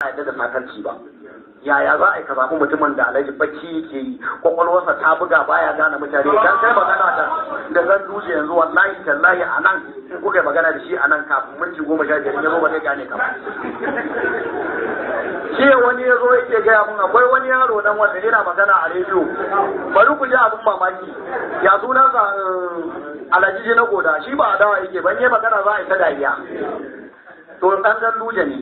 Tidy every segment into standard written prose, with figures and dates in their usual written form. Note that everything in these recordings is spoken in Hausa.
Yarda da sakarci ba. Yaya za a yi ka zaɓi mutumin da, alhaji, bacci yake yi, kwakwalwarsa ta buga, baya gane mutane? Dan kai magana da zan duje yanzu, wallahi tallahi, a nan in kuka yi magana da shi a nan, kafin minti 15 ya zo ba zai gane ka ba. Shi wani ya zo yake gaya mun akwai wani yaro nan wanda yana magana a rediyo. Bari ku ji abin mamaki. Ya sunansa? Alhaji na goda. Shi ba adawa yake ban yi magana, za a yi ta dariya. To, dan ganduje ne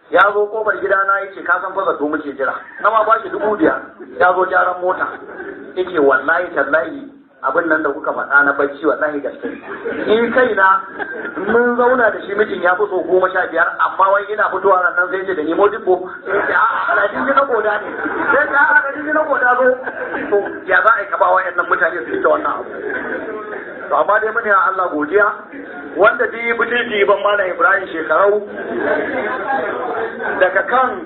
ya zo kofar gidana, ya ce, "Ka san fa zato muke jira." Na ma bashi 5,000. Ya zo gyaran mota, yake, "Wallahi tallahi, abin nan da kuka faɗa na bacci, wallahi gaske ni kaina mun zauna da shi mijin ya fi so 15, amma wai ina fitowa nan sai ce da ni Modibbo." Sai ce, "A'a, alhaji na goda ne." Sai ce, "A'a, alhaji na goda zo." To, ya za a yi ka ba wa'annan mutane su rike wannan abu? To, amma dai muna Allah godiya, wanda duk yi butulci ban Malam Ibrahim Shekarau, daga kan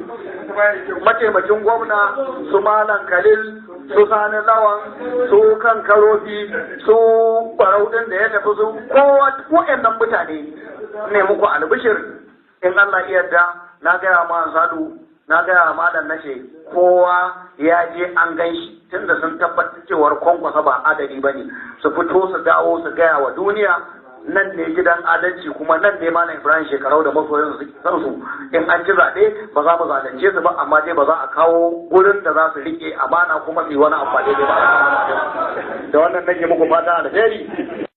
mataimakin gwamna, su Malam Khalil, su Sani Lawan, su kan Karofi, su Barau din da ya tafi, su kowa, wa'annan mutane ne muku albishir. In Allah ya yarda, na gaya ma Sadu, na gaya malam, nace kowa ya je an gan shi, tunda sun tabbatar cewar Kwankwasa ba adali ba ne, su fito su dawo su gaya wa duniya nan ne gidan adalci, kuma nan ne Malam Ibrahim Shekarau da masoyan su san su. In an ci zaɓe, ba za mu zalunce su ba, amma dai ba za a kawo gurin da za su rike amana kuma su yi wani amfani da ba. Da wannan nake muku fata alheri.